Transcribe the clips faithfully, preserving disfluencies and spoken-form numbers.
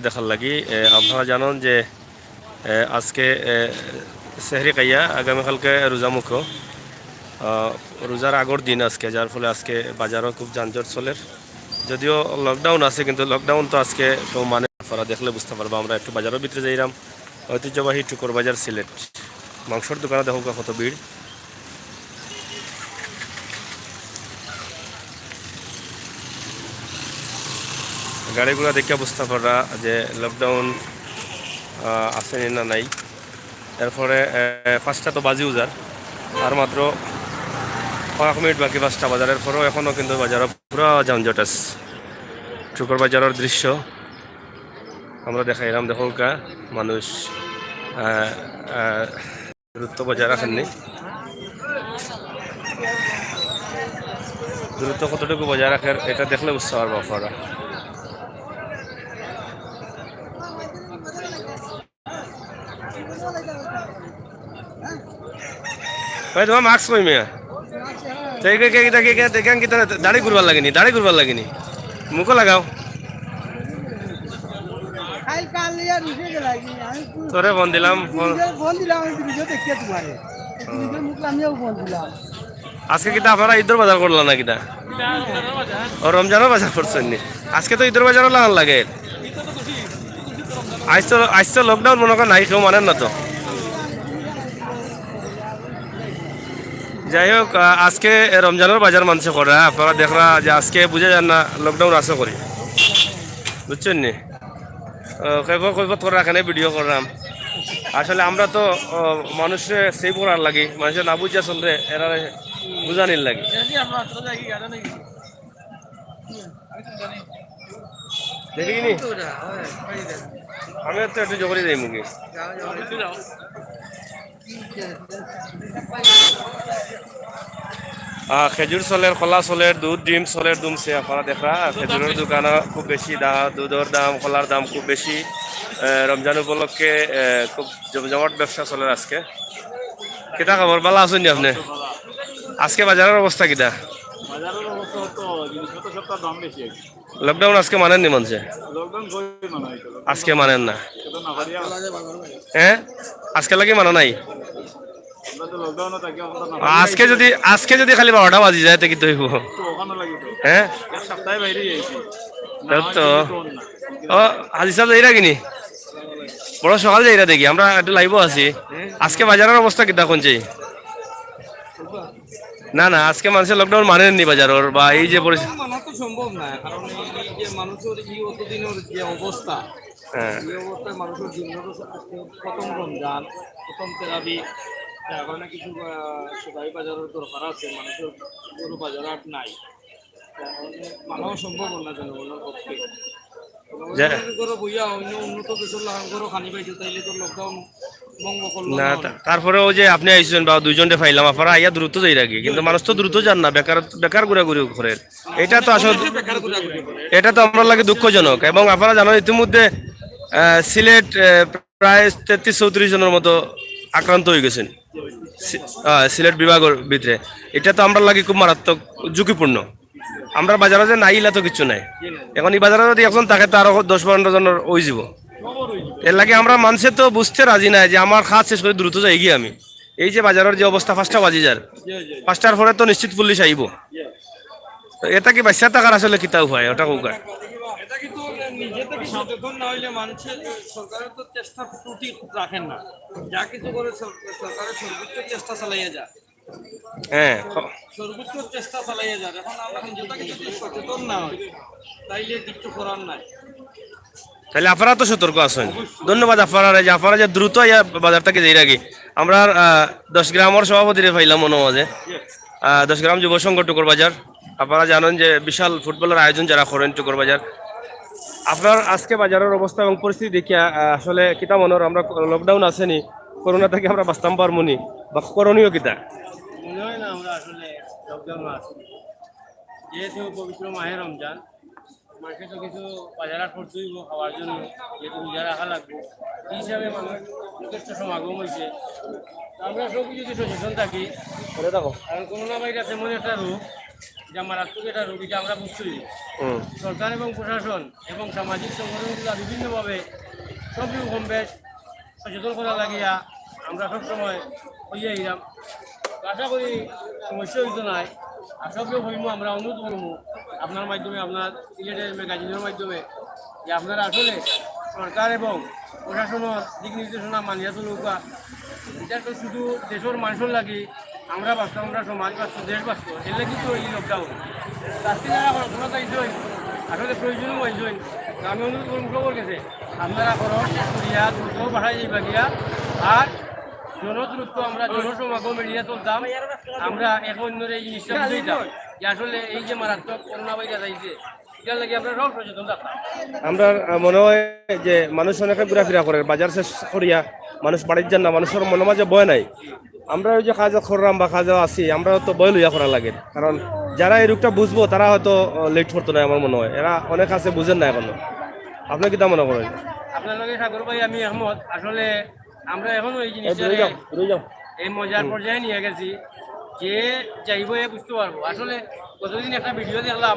দেখার লাগি। এ, আপনারা জানেন যে, এ, আজকে, এ, সেহরি খাইয়া আগামীকালকে রোজা মুখো। আ, রোজার আগর দিন আজকে, যার ফলে আজকে বাজারও খুব যানজট চলের। যদিও lockdown আছে, কিন্তু lockdown তো আজকে কেউ মানে না। আপনারা দেখলে বুঝতা পারবা। আমরা একটু বাজারর ভিতরে যাইরাম, ঐতিহ্যবাহী টুকর বাজার সিলেট। মাংসর দোকানো দেখউক্কা কত ভিড়। গাড়ি ঘোড়া দেখিয়া বুঝতা পাররা যে lockdown, আহ, আছে নি না নাই। এরপরে, আহ, পাঁচটা তো বাজিও যার, আর মাত্র কয়েক মিনিট বাকি পাঁচটা বাজার। এরপরেও এখনো কিন্তু বাজারো পুরা যানজট আছে। টুকর বাজারর দৃশ্য আমরা দেখাইরাম। দেখউক্কা মানুষ, আহ, আহ, দূরত্ব বজায় রাখেননি। দূরত্ব কতটুকু বজায় রাখের, এটা দেখলে বুঝতা পারবা আপনারা। ভাই, তোমার mask কই মিয়া? তো এই কে, কে, কে, কে, কে, কে, কে, দাড়ি করবার লাগেনি, দাড়ি করবার লাগেনি, মুখো লাগাও। তোরে ফোন দিলাম, ফোন। ফোন দিলাম, আমি ভিডিও দেখিয়া তোমারে। ভিডিও মুখে আমিও ফোন দিলাম। আজকে কিতা আপনারা ঈদর বাজার করলা না কিতা? ও, রমজানর বাজার করছইন নি? আজকে তো ঈদর বাজারও লাগান লাগে। আইজ তো, আইজ তো lockdown মনে কয় নাই, কেউ মানের না তো। যাই হোক, আ-, আজকে রমজানর বাজার মানষে করে, আপনারা দেখরা যে আজকে বুঝা যার না lockdown আছে করি, বুঝছইন নি? আ, কৈফত, কৈফত করে রাখেন, এই ভিডিও করলাম। আসলে আমরা তো, আ, মানুষরে save করার লাগি, মানুষে না বুঝিয়া চলরে, এরারে বুঝানির লাগি। দেখি নি? আমি তো একটু জোগাড়ি যাই মুখে। আহ, খেজুর চলের, কলা চলের, দুধ, ডিম চলের, দুমছে। আপনারা দেখরা, খেজুরর দোকানো খুব বেশি দা-, দুধর দাম, কলার দাম খুব বেশি। আহ, রমজান উপলক্ষে, আহ, খুব জমজমাট ব্যবসা চলের আজকে। কিতা খবর, ভালা আছইন নি আপনে? আজকে বাজারর অবস্থা কিতা? বাজারর অবস্থা তো জিনিসপত্র সবটার দাম বেশি আর কি। Lockdown আজকে মানের নি মানষে? Lockdown কই মানা হইতো? আজকে মানের না। সেটা না পারিয়া। হ্যাঁ? আজকে লাগি মানা নাই? আমরা তো lockdown-ও থাকি, আমরা তো না পারিয়া আজকে আইছি। যদি, আজকে যদি খালি বারোটা বাজি যায়, তে কিতা অইবো? তো ওখানো লাগি তো। হ্যাঁ? এক সপ্তাহে বাইরে যাইছি। না তো। হয় তো না। ও, হাজি সাহেব যাইরা কিনি? বড় সকাল যাইরা দেখি, আমরা একটু live-ও আছি। আজকে বাজারর অবস্থা কিতা কইন চাই? না, না, আজকে মানষে lockdown মানের নি বাজারর, বা এই যে পরিস্থিতি। Lockdown মানা তো সম্ভব না, কারণ এই, এই যে মানুষর এই অতদিনর যে অবস্থা, হ্যাঁ। এই অবস্থায় মানুষর দিন ধরে আজকে প্রথম রমজান, প্রথম তেরাবি, যার কারণে কিছু, আহ, সদাই বাজারর দরকার আছে, মানুষর কোনো বাজার আর নাই। মানাও সম্ভব না জনগণর পক্ষে। যে জনগণের ঘরে বইয়া অন্য উন্নত দেশর লাখান ঘরো খানি পাইছে, তাইলে তো lockdown ভঙ্গ করলো না, না। তা-, তারপরে ওই যে আপনে আইছইন বা দুইজনরে পাইলাম, আপনারা আইয়া দ্রুত যাইরা গি, কিন্তু মানুষ তো দ্রুত যার না, বেকার, বেকার ঘুরাঘুরি করের। এটা তো আসলে, বেকার ঘুরাঘুরি করে। এটা তো আমরার লাগি দুঃখজনক। এবং আপনারা জানেন ইতিমধ্যে, আহ, সিলেট, আহ, প্রায় তেত্রিশ চৌত্রিশ জনর মতো আক্রান্ত অইগেছইন সি-, আহ, সিলেট বিভাগর ভিতরে। এটা তো আমরার লাগি খুব মারাত্মক ঝুঁকিপূর্ণ। আমরার বাজারো যে নাই, ইলা তো কিচ্ছু নাই। এখন ই বাজারো যদি একজন থাকে, তো আরো দশ পনেরো জনর অইযিবো। এরলাগি আমরার মানষে তো বুঝতে রাজি নায় যে আমার কাজ শেষ করি দ্রুত যাইগি আমি। এই যে বাজারর যে অবস্থা, পাঁচটা বাজি যার, পাঁচটার পরে তো নিশ্চিত পুলিশ আইবো। তো এটা কি বাঁচিয়া থাকার আসলে কিতা উপায়, ওটা কউক্কা? এটা কিন্তু নিজে থেকে সচেতন না হইলে মানুষের, সরকারের তো চেষ্টা ত্রুটি রাখেন না, যা কিছু করে সর-, সরকারের সর্বোচ্চ চেষ্টা চালাইয়া যায়। হ্যাঁ, খ- সর্বোচ্চ চেষ্টা চালাইয়া যায়। এখন আমরা নিজে থেকে যদি সচেতন না হই, তাইলে কিচ্ছু করার নাই। তাইলে আপনারা তো সতর্ক আছইন। ধন্যবাদ আপনারারে যে আপনারা যে দ্রুত আইয়া বাজার থাকি যাইরা গি। আমরার, আহ, দশ গ্রামর সভাপতিরে পাইলাম মনো মাঝে। আহ, দশ গ্রাম যুব সংঘ টুকর বাজার। আপনারা জানেন যে বিশাল ফুটবলর আয়োজন যারা করেন টুকর বাজার। আপনার আজকে বাজারর অবস্থা এবং পরিস্থিতি দেখিয়া, আহ, আসলে কিতা মনে অর, আমরা lockdown আছে নি, করোনা থাকি আমরা বাঁচতাম পারমু নি, বা করণীয় কিতা? মনে হয় না আমরা আসলে lockdown-ও আছি। যেহেতু পবিত্র মাহে রমজান, মানষে তো কিছু বাজার হাট করতে অইবো খাওয়ার জন্য, যেহেতু রোজা রাখা লাগবো, এই হিসাবে মানুষ যথেষ্ট সমাগম অইছে। তো আমরা সবই যদি সচেতন থাকি, কারণ করোনা ভাইরাস এমন একটা রোগ, যা মারাত্মক একটা রোগ, এটা আমরা বুঝতে অইবো। হুম। সরকার এবং প্রশাসন এবং সামাজিক সংগঠনগুলা বিভিন্নভাবে সবই কম বেশ সচেতন করা লাগিয়া আমরা সবসময় কইয়া আইরাম। আশা করি সমস্যা অইতো নায়। আর সবই কইমু, আমরা অনুরোধ করমু আপনার মাধ্যমে, আপনার সিলেটের ম্যাগাজিনের মাধ্যমে, যে আপনারা আসলে সরকার এবং প্রশাসনের দিক নির্দেশনা মানিয়া চলুকা। এটা তো শুধু দেশের মানুষের লাগি, আমরা বাঁচতাম, আমরা সমাজ বাঁচতো, দেশ বাঁচতো, এর লাগি তো এই লকডাউন। আজকে যারা কর্মরত আইছইন, আসলে প্রয়োজনও আইছইন, তো আমি অনুরোধ করমু সবার কাছে, আপনারা খরচ শেষ করিয়া দ্রুত বাসায় যাইবা গিয়া। আর জনদূরত্ব, আমরা জনসমাগম এড়িয়া চলতাম। আমরা এখন অন্যরে এই জিনিসটা বুঝাইতাম যে আসলে এই যে মারাত্মক করোনা ভাইরাস আইছে, এটার লাগি আমরা সব সচেতন থাকতাম। আমরা মনে হয় যে মানুষ অনেকে ঘোরাফেরা করে, বাজার শেষ করিয়া মানুষ বাড়িত যার না, মানুষের মনে মাঝে ভয় নাই। আমরা ওই যে কাজ করলাম বা কাজে আছি, আমরা তো ভয় লইয়া করা লাগে, কারণ যারা এই রোগটা বুঝবো তারা হয়তো লেট করতো না আমার মনে হয়। এরা অনেক আছে বুঝেন না এখনো। আপনি কিতা মনে করেন? আপনার লগে সাগর ভাই আমি একমত। আসলে আমরা এখনো এই এই জিনিসটা দূরে যাও, দূরে যাও। এই মজার পর্যায়ে নিয়ে গেছি, যে যাইব এ বুঝতে পারবো। আসলে গতদিন একটা ভিডিও দেখলাম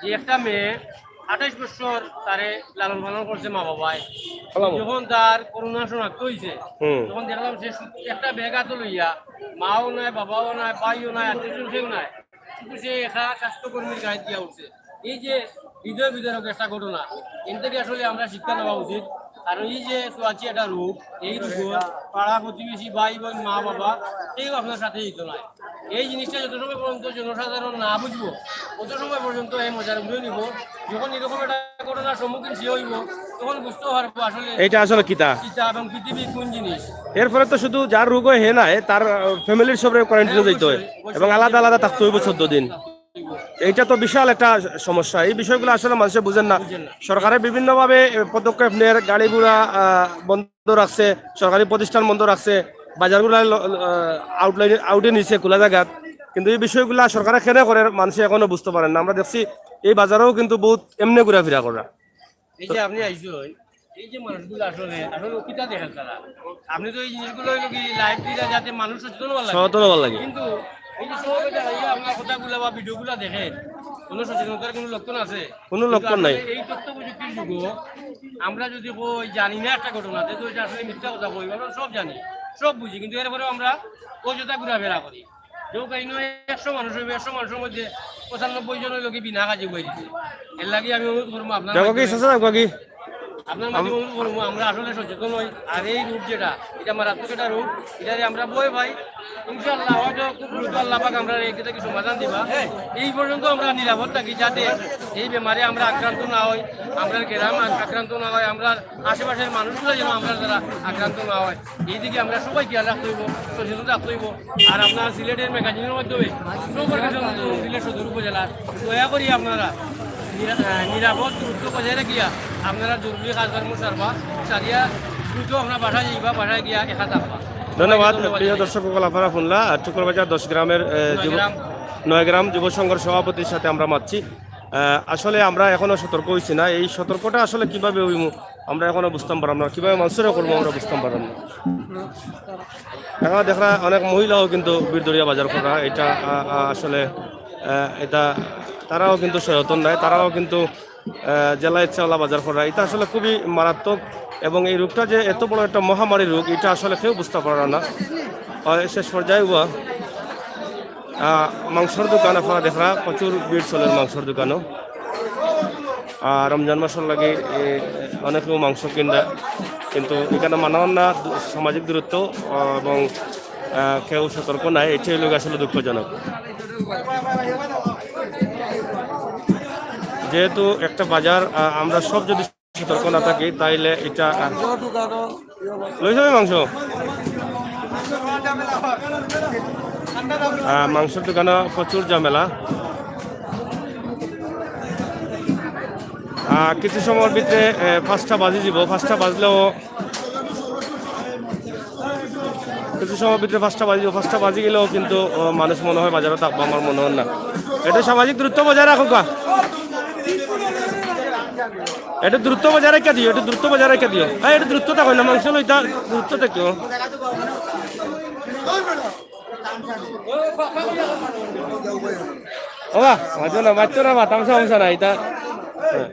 যে একটা মেয়ে আঠাইশ বছর তারে লালন পালন করছে মা বাবায়। সালাম। যখন তার করোনা শনাক্ত হয়েছে, হুম। তখন দেখলাম সে একটা ব্যাগ আতো লইয়া, মাও নাই, বাবাও নাই, ভাইও নাই, আত্মীয় স্বজন কেউ নাই, কিন্তু সে একা স্বাস্থ্যকর্মীর গায়ে দিয়া উঠছে। এই যে হৃদয় বিদারক একটা ঘটনা, এর থেকে আসলে আমরা শিক্ষা নেওয়া উচিত। কারণ এই যে ছোঁয়াচে একটা রোগ, এই রোগ পাড়া প্রতিবেশী, ভাই বোন, মা বাবা, কেউ আপনার সাথে দিত নয়। এই জিনিসটা যত সময় পর্যন্ত জনসাধারণ না বুঝবো, তত সময় পর্যন্ত এই মজার উড়ে নিব। যখন এরকম একটা ঘটনার সম্মুখীন সে হইব, তখন বুঝতে পারবো আসলে এইটা আসলে কিতা? কিতা এবং পৃথিবী কোন জিনিস। এরপরে তো শুধু যার রোগ হয় হে না, এ তার ফ্যামিলির সবরে কোয়ারেন্টাইনে যাইতে হয় এবং আলাদা আলাদা থাকতে হইব চোদ্দ দিন। এইটা তো বিশাল একটা সমস্যা। এই বিষয়গুলো আসলে মানুষে বুঝেন না। সরকারে বিভিন্নভাবে পদক্ষেপ নেয়, গাড়ি ঘোড়া আহ, বন্ধ রাখছে, সরকারি প্রতিষ্ঠান বন্ধ রাখছে, বাজারগুলো আউটলাইনে আউটে নিছে খোলা জায়গাত, কিন্তু এই বিষয়গুলো সরকারে কেনে করে মানুষে এখনো বুঝতে পারেন না। আমরা দেখছি এই বাজারেও কিন্তু বহুত এমনি ঘোরাফেরা করা। এই যে আপনি আইসুন, এই যে মানুষগুলো আসলে আসলে কিতা দেখেন তারা, আপনি তো এই জিনিসগুলো হইলো কি লাইভ দিলে যাতে মানুষ সচেতন হওয়ার লাগে। সচেতন হওয়ার লাগে। কিন্তু এই যে সব এটা এই আপনার কথাগুলো বা ভিডিওগুলো দেখেন, কোনো সচেতনতার কোনো লক্ষণ আছে? কোনো লক্ষণ নাই। এই তথ্য প্রযুক্তির যুগে আমরা যদি কই জানি না একটা ঘটনা, তো এটা আসলে মিথ্যা কথা কই, আমরা সব জানি, সব বুঝি, কিন্তু এরপরেও আমরা অযথা ঘোরাফেরা করি। যে কাহিনী একশো মানুষ হইবে, একশো মানুষের মধ্যে পঁচানব্বই জন হইলো কি বিনা কাজে বই দিছে। এর লাগি আমি অনুরোধ করবো আপনার দেখো কি মাধ্যমে, চাচা, দেখো কি? আপনার মাধ্যমে অনুরোধ করবো, আমরা আসলে সচেতন হই। আর এই রোগ যেটা, এটা মারাত্মক একটা রোগ, এটারে আমরা ভয় পাই। ইনশাআল্লাহ হয়তো খুব দ্রুত আল্লাহ পাক আমরা এটা কি সমাধান দিবা। এই পর্যন্ত আমরা নিরাপদ থাকি, যাতে এই বেমারে আমরা আক্রান্ত না হই, আমরা গ্রাম আক্রান্ত না হয়, আমরা আশেপাশের মানুষগুলো যেন আমরা যারা আক্রান্ত না হয়, এই দিকে আমরা সবাই খেয়াল রাখতে হইব, সচেতন থাকতে হইব। আর আপনার সিলেটের ম্যাগাজিনের মাধ্যমে সবার কাছে অনুরোধ করুন, সিলেট সদর উপজেলার দয়া করি আপনারা নিরা-, আহ, নিরাপদ দূরত্ব বজায় রাখিয়া আপনারা জরুরি কাজকর্ম সারবা, সারিয়া দ্রুত আপনার বাসায় যাইবা, বাসায় গিয়া একা থাকবা। ধন্যবাদ। ধন্যবাদ। প্রিয় দর্শক সকল, আপনারা শুনলা আহ, টুকরবাজার দশ গ্রামের আহ, যুব নয়গ্রাম। নয়গ্রাম যুব সংঘর সভাপতির সাথে আমরা মাতছি। আহ, আসলে আমরা এখনো সতর্ক হইছি না। এই সতর্কটা আসলে কিভাবে হইমু আমরা এখনো বুঝতাম পারলাম না, কিভাবে মানুষের করবো আমরা বুঝতাম পারলাম না। এখন দেখরা অনেক মহিলাও কিন্তু ভিড় ধরিয়া বাজার করা, এটা আহ, আহ, আসলে আহ, এটা তারাও কিন্তু সচেতন নাই, তারাও কিন্তু আহ, যেলা ইচ্ছা ওলা বাজার করা। এটা আসলে খুবই মারাত্মক এবং এই রোগটা যে এত বড় একটা মহামারী রোগ, এটা আসলে কেউ বুঝতে পারে না। আর শেষ পর্যায়ে উয়া, আহ, মাংসর দোকান আপনারা দেখরা প্রচুর ভিড় চলের মাংসর দোকানও। আর রমজান মাসর লাগি এ, অনেকেও মাংস কিনরা, কিন্তু এখানে মানা না সামাজিক দূরত্ব আহ, এবং আহ, কেউ সতর্ক নাই, এটাই লোক আসলে দুঃখজনক। যেহেতু একটা বাজার, আহ, আমরা সব যদি সতর্ক না থাকি, তাইলে এটা আহ, লই যাবে মাংস। আহ, মাংসর দোকানে প্রচুর ঝামেলা। আহ, কিছু সময়ের ভিতরে আহ, পাঁচটা বাজি দিব, পাঁচটা বাজলেও কিছু সময় ভিতরে পাঁচটা বাজি, পাঁচটা বাজি গেলেও কিন্তু আহ, মানুষ মনে হয় বাজারে থাকবো, আমার মনে হয় না। এটা সামাজিক দূরত্ব বজায় রাখো গা। এটা দূরত্ব বজায় রেখে দিও, এটা দূরত্ব বজায় রেখে দিও। হ্যাঁ, এটা দূরত্ব থাকো না, মাংস লইতা দূরত্ব থাকো। ওবা, মাতিও না, মাতিও না বা, তামসা উমসা নাই, ইতা। হ্যাঁ।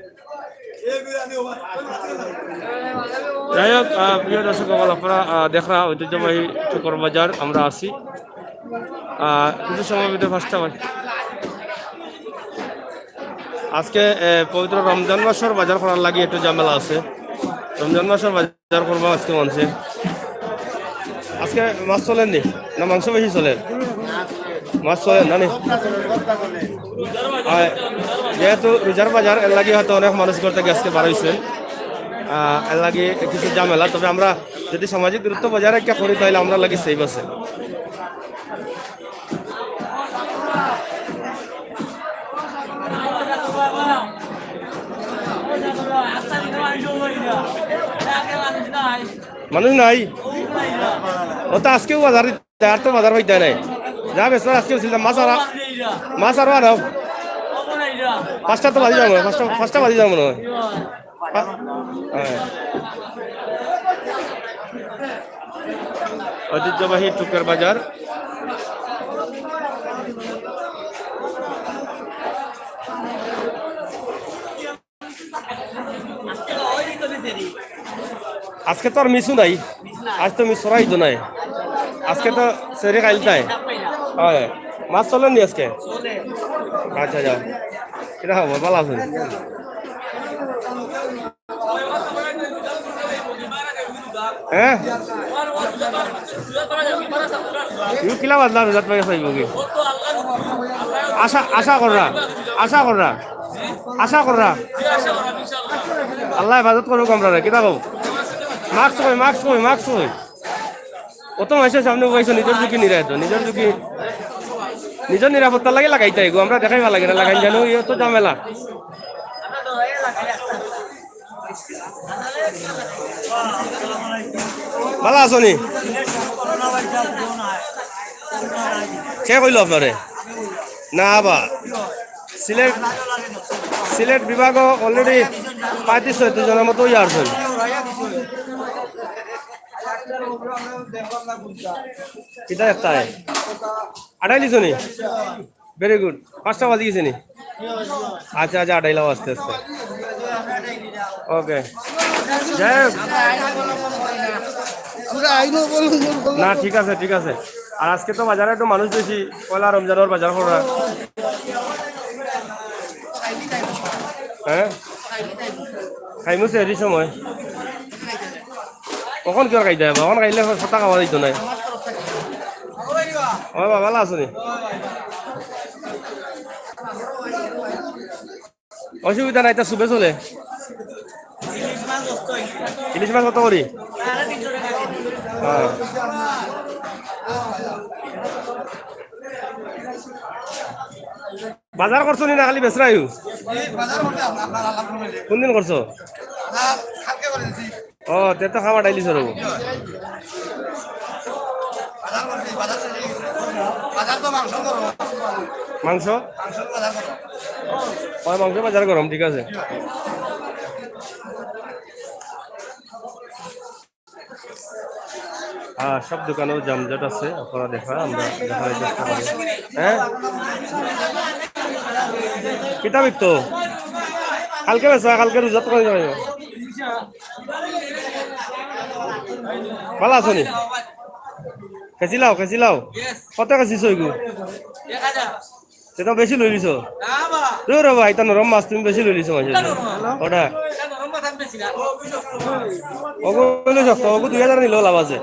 যাই হোক, আহ, প্রিয় দর্শক, আপনারা, আহ, দেখরা ঐতিহ্যবাহী টুকর বাজার, আমরা আছি। আহ, কিছু সময় ভিতরে পাঁচটা বাজে। আজকে, আহ, পবিত্র রমজান মাসর বাজার করার লাগি একটু ঝামেলা আছে। রমজান মাসর বাজার করবা আজকে মানষে। আজকে মাছ চলের নি? না মাংস বেশি চলের? মাছ চলের না নি? আর যেহেতু রোজার বাজার, এর লাগি হয়তো অনেক মানুষ ঘর থাকি আজকে বার হইছেন। আহ, এর লাগি কিছু ঝামেলা। তবে আমরা যদি সামাজিক দূরত্ব বজায় রাখিয়া করি, তাহলে আমরা লাগি safe আছে। মানুষ নাই। ও তো আজকেও বাজার দিতে, আর তো বাজার পাইতে নাই। যা বেচবার আজকেও ছিল, মাছ আর, মাছ আরো আনো। পাঁচটা তো বাজি যাবো, পাঁচটা, পাঁচটা বাজি যাবো মনে হয়। হ্যাঁ। ঐতিহ্যবাহী টুকের বাজার। আজকে তো আর মিসু নাই, আজ তো মিস করাই তো নাই। আজকে তো সেরি খাইলতাই। হয়, মাছ চলের নি আজকে? আচ্ছা, যাও। কিতা খবর, ভালা আছইন? হ্যাঁ? ইউ কিলা বাদলা রোজাত পাই খাইব কি? আশা, আশা কররা, আশা কররা, আশা কররা। আল্লায় হেফাজত করুক আমরারে, কিতা কও? মাস্ক কই, মাস্ক কই, মাস্ক কই? অত মানষর সামনে বইছো, নিজর ঝুঁকি নিরায় তো, নিজর ঝুঁকি, নিজর নিরাপত্তার লাগি লাগাইতা এগু, আমরা দেখাইবা লাগে না, লাগাইন জানো, ইয়ে তো ঝামেলা। ভালা আছো নি? কে কইলো আপনারে? না বা, সিলেট, সিলেট বিভাগও already পঁয়ত্রিশ ছয়ত্রিশ জনর মতো ইয়ে আছইন। কিতা একটা আয়? আটাইলিছো নি? Very good. পাঁচটা বাজি গেছে নি? আচ্ছা, আচ্ছা, আটাইলাও আস্তে আস্তে। ওকে। যাই হোক। আমরা আইনও বলুন, বলুন, বলুন। না, ঠিক আছে, ঠিক আছে। আর আজকে তো বাজারে একটু মানুষ বেশি, পয়লা রমজানর বাজার করা। হ্যাঁ? খাইমু সেহরির সময়। অখন কিয় খাইতে হবে? অখন খাইলে কথা খাওয়া যাইতো না। ও বাবা, ভালা আছো নি? অসুবিধা নাই, তা সুবে চলে। ইলিশ মাছ কত করি? হ্যাঁ। বাজার করছো নি না খালি বেচরাইও? কোন দিন করছো? ও, তে তো খাবার ডাইলি সরব। মাংস? হয়, মাংস বাজার গরম, ঠিক আছে। হ্যাঁ, সব দোকানেও যানজট আছে, আপনারা দেখা, আমরা দেখার চেষ্টা করি। হ্যাঁ, কিতা বিকতো? কালকে বেচবা, কালকে রোজাত করে যাবে। ভালা আছো নি? খেছিলাও, খেছিলাও। কত খেছিছো এগু? তে তো বেশি লই লিছো। দূর রে ভাই, ইতা নরম মাছ, তুমি বেশি লই লিছো মাছ। ওটা। ওগু অইলে শক্ত, ওগু দুই হাজার নিলেও লাভ আছে।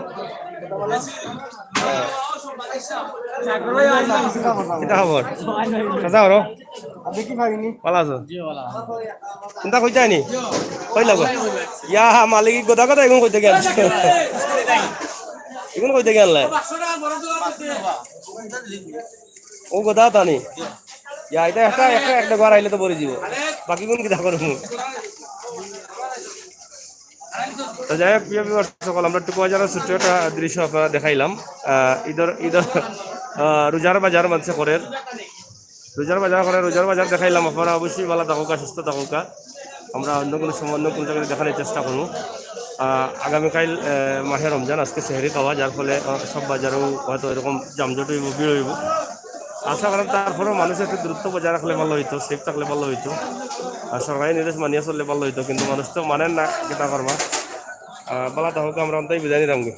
কিতা খবর? কাজা করো? ভালা আছো? চিন্তা কইতায় নি? কইলা গো। ইয়া, মালিক গদা গদা এগুন কইতে গেল। এগুন কইতে গেল। ও গদা তানি। ইয়া, ইটা একটা, একটা, একটা ঘর আইলে তো ভরি দিব। বাকি কোন কিতা করব? তো যাই হোক, প্রিয় viewers সকল, আমরা টুকু বাজারের ছোট্ট একটা দৃশ্য আপনারা দেখাইলাম। আহ, ঈদর, ঈদর, আহ, রোজার বাজার মানষে করের। রোজার বাজার করে, রোজার বাজার দেখাইলাম। আপনারা অবশ্যই ভালা থাকুকা, সুস্থ থাকুকা। আমরা অন্য কোনো সময় অন্য কোনো জায়গায় দেখানোর চেষ্টা করবো। আহ, আগামীকাল, আহ, মাহে রমজান, আজকে সেহরি খাওয়া, যার ফলে, আহ, সব বাজারেও হয়তো এরকম যানজট হইব, ভিড় হইব। আশা করেন তারপরেও মানুষ একটু দূরত্ব বজায় রাখলে ভালো হইতো, সেফ থাকলে ভালো হইতো। আর সরকারি নির্দেশ মানিয়া চললে ভালো হইতো, কিন্তু মানুষ তো মানেন না, কিতা করবা। আহ, বালা থাকুক, আমরা অন্তাই বিদায় নিলাম গো।